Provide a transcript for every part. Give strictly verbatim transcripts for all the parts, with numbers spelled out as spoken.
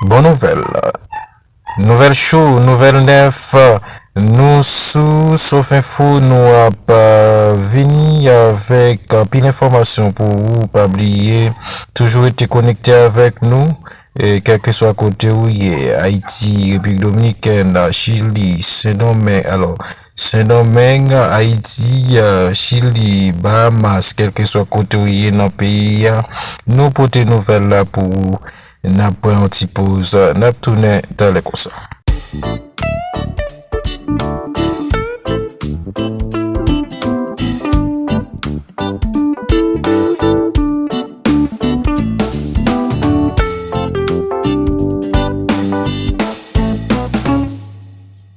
Bon nouvèl. Nouvèl cho, nouvèl nèf. Nou sou Sof Enfo, nou ap, euh, vini avèk anpil enfòmasyon pou ou. Pa bliye, toujou rete konekte avèk nou. E kèlkeswa kote ou ye, Ayiti, Repiblik Dominikèn, Chili, Sendomeng, alò, Sendomeng, Ayiti, euh, Chili, Bahamas, kèlkeswa kote ou ye nan peyi a, nou pote nouvèl la pou ou. N ap pran yon ti poz, n ap tounen talè konsa.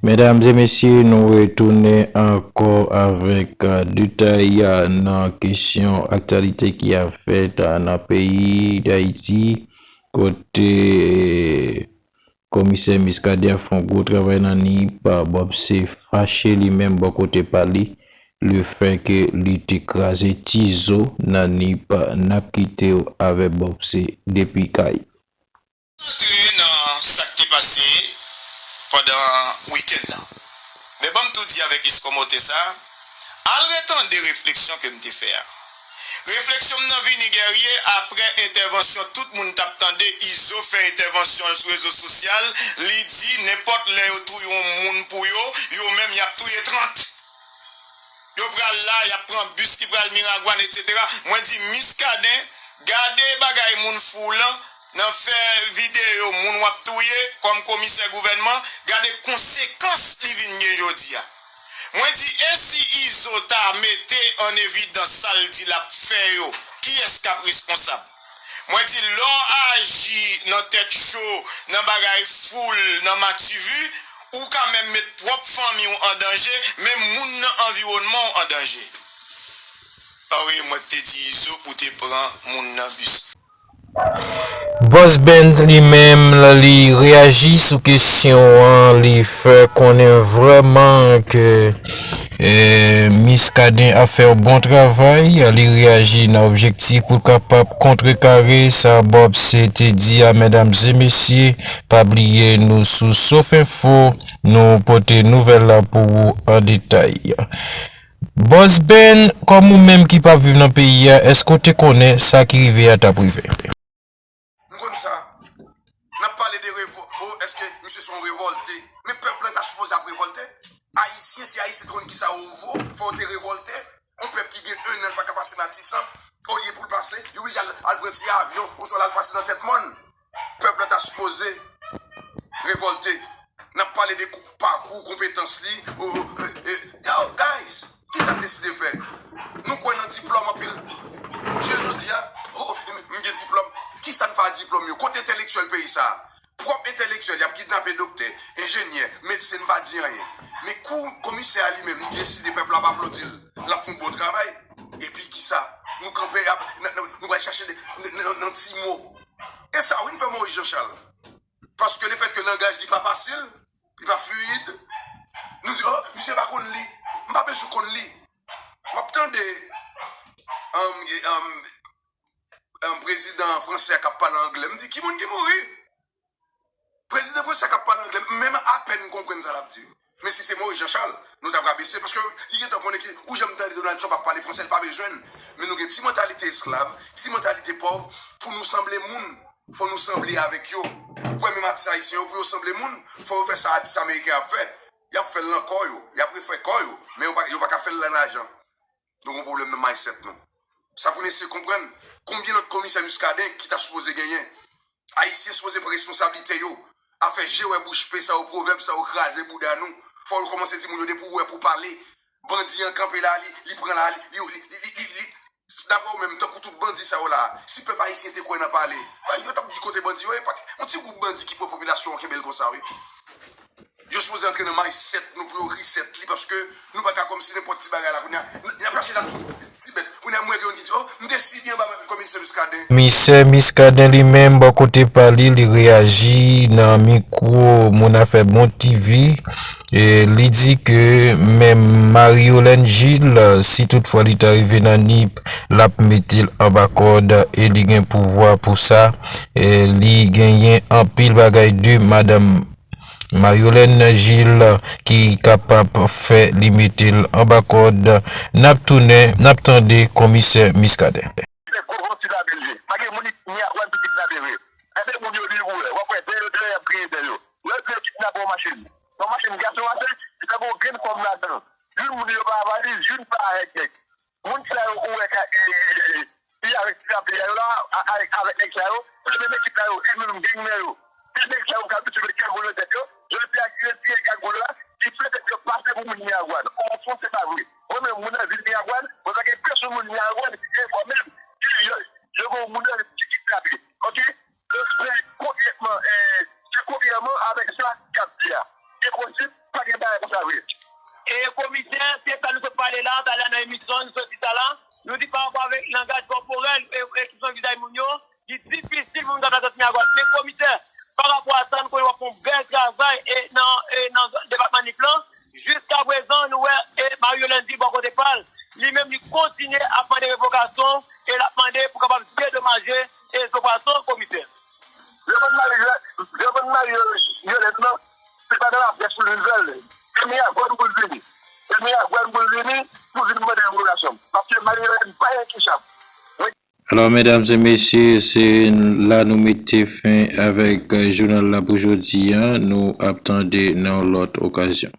Medam e mesye, nou retounen ankò avèk, euh, detay, euh, nan kesyon aktyalite ki ap fèt, euh, nan peyi Dayiti, kote, euh, Komisè Muscadin ap fè yon gwo travay nan nip, Bobse fache li menm bò kote pa li, lefètke li te kraze Tizo nan nip. N ap kite w avèk Bobse depi kay. Antre nan sa k te pase pandan wikenn nan. Men ban m tou di avèk lis kòmantè sa, al retande refleksyon ke m te fè a. Refleksyon m nan vini, Guerrier, apre entèvansyon tout moun t ap tande Izo fè entèvansyon l sou rezo sosyal, li di nenpòt lè yo touye yon moun pou yo, yo menm y ap touye trant. Yo pral la, y ap pran bis ki pral Miragwàn, etsetera. Mwen di Muscadin, gade bagay moun fou w lan, nan fè videyo moun w ap touye kòm komisè gouvènman, gade konsekans li vin gen jodi a. Mwen di, e si Izo ta mete an evidans sa l di l ap fè yo, kiyès k ap responsab? Mwen di, lè w aji nan tèt cho, nan bagay foul, nan mativi, ou ka menm met pwòp fanmi w an danje, menm moun nan anviwònman w an danje. Anwi, mwen te di Izo pou te pran moun nan bis. Boss Ben li menm, li reyaji sou kesyon an, li fè konnen vrèman ke, eh, Muscadin ap fè yon bon travay. Li reyaji nan objektif pou l kapab kontrekare sa Bobse te di a, medam e mesye. Pa bliye, nou sou Sof Enfo, nou pote nouvèl la pou ou an detay. Boss Ben, kòm ou menm ki p ap viv nan peyi a, èske w te konnen sa ki rive a t ap rive? M konn sa. N ap pale de revo-, o, èske misye se yon revòlte? Men pèp la ta sipoze ap revòlte. Ayisyen, si Ayisyen te konn kisa yo vo, fò yo te revòlte. Yon pèp ki gen en an, l pa ka pase Matisan, olye pou l pase, li oblije al, al pran ti avyon, oswa l al pase nan tèt mòn. Pèp la ta sipoze revòlte. N ap pale de kou-, pakou, konpetans li. O, o, e, e, yo, guys, kisa n deside fè? Nou kwè nan diplòm anpil. Jounen jodi a, o, m, m gen diplòm. Kisa n fè ak diplòm yo? Kote entèlektyèl peyi sa a? Pwòp entèlektyèl, y ap kidnape doktè, enjenyè, medsen, n pa di anyen. Men kou komisè a li menm, li deside pèp la ap aplodi l, l ap fè yon bon travay. Epi kisa? Nou kanpe ap, n, n, nou pral chache de, n, n, nan ti mo. E sa wi n fè Moyiz Janchal. Paske lefètke langaj li pa fasil, li pa fluid, nou di, o, misye pa konn li. M pa bezwen konn li. M ap tande, um, e, um, um, prezidan fransè a k ap pale anglè. M di, ki moun ki mouri? Prezidan fransè a k ap pale anglè, m menm apèn m konprann sa l ap di. Men si se Moyiz Janchal, nou t ap rabese, paske li gentan konnen ki, ou janm tande Donald Trump ap pale fransè, l pa bezwen l. Men nou gen ti mantalite esklav, ti mantalite pòv, pou nou sanble moun, fò nou sanble avèk yo. Ou kwè menm atis ayisyen yo, pou yo sanble moun, fò yo fè sa atis ameriken ap fè. Y ap fè l nan kò yo, y ap refè kò yo, men yo pa, yo pa ka fè l nan lajan. Nou gen yon pwoblèm nan mindset nou. Sa pou n eseye konprann, konbyen lòt komisè Muscadin ki ta sipoze genyen? Ayisyen sipoze pran responsablite yo. Afè je wè bouch pe sa yo, pwovèb sa yo kraze bouda nou. Fò yo kòmanse di moun yo depi w wè pou pale. Bandi an kanpe la, li, li pran la, li, li, li, li, li, li, li, dapre w menm, tankou tout bandi sa yo la, si pèp ayisyen te kwè nan pale, yo t ap di kote bandi yo ye, pa t, yon ti gwoup bandi ki pran popilasyon an kenbe l konsa wi. Yo sipoze antre nan mindset nou pou yo reset li, paske nou pa ka kòmsi nenpòt ti bagay la kounye a. N ap chache la sou ti bèt. Kounye a m wè gen youn ki di, oh, m te sibi anba komisè Muscadin. Komisè Muscadin li menm, bò kote pa li, li reyaji nan mikwo Moun Afè Bon T V. E li di ke menm Marie Yolène Gilles, si toutfwa li ta rive nan Nip, l ap mete l anba kòd e li gen pouvwa pou sa. E li genyen anpil bagay de madanm Maryolène Gilles ki kapab fè li mete l anba kòd. N ap tounen, n ap tande komisè Muscadin. Se gwo vanti la byen jwe. Pa gen moun ni Agwan ki kidnape vre. Gade moun yo li wè. W ap wè dèyè yo, dèyè y ap griyen dèyè yo. Lè yo di yo kidnape yon machin. Yon machin gason ase, li fè gon grenn fanm ladan. Youn moun yo pa avaliz, youn pa avèk nèg. Moun sa yo ou wè ka e, e, e, e, li avèk ti lapli a yo la, a- avèk, avèk nèg sa yo, se menm ekip la yo, e menm gang nan yo. Se nèg sa yo k abitye met kagòl nan tèt yo, jodi a ki retire kagòl la, ki fè tèt yo pase pou moun Miragwàn. Au fond, se pa vre. Mwen menm, moun nan vil Miragwàn, mwen pa gen pèsonn moun Miragwàn ki enfòme m ke yo, yo gen yon moun nan ki kidnape. Oke? Donk, se kontrèman, e, se kontrèman avèk sa k ap di a. Se posib, pa gen bagay konsa vre. E komisè, se sa nou sot pale la, talè nan emisyon, nou sot di sa la. Nou di pa rapò avèk langaj kòporèl e, e ekspresyon vizaj moun yo, li difisil pou moun kapab santi Miragwàn. Men komisè, pa rapò a sa, nou konnen w ap fè yon bèl travay e nan, e nan depatman Nip lan. Jiskaprezan, nou wè e Maryolène di bò kote pa l, li menm li kontinye ap mande revokasyon e l ap mande pou kapab dedomaje e zo pwason, komisè. Yo konn mari, yo konn mari yo, yo lèt nan, se pa nan laprès pou l vin fè l. Se Miragwàn pou l vini. Se Miragwàn pou l vini, pou l vin mande revokasyon. Paske Maryolène pa entouchab. Alò, medam e mesye, se la nou mete fen avèk, euh, jounal la pou jodi a. Nou ap tande nan yon lòt okazyon.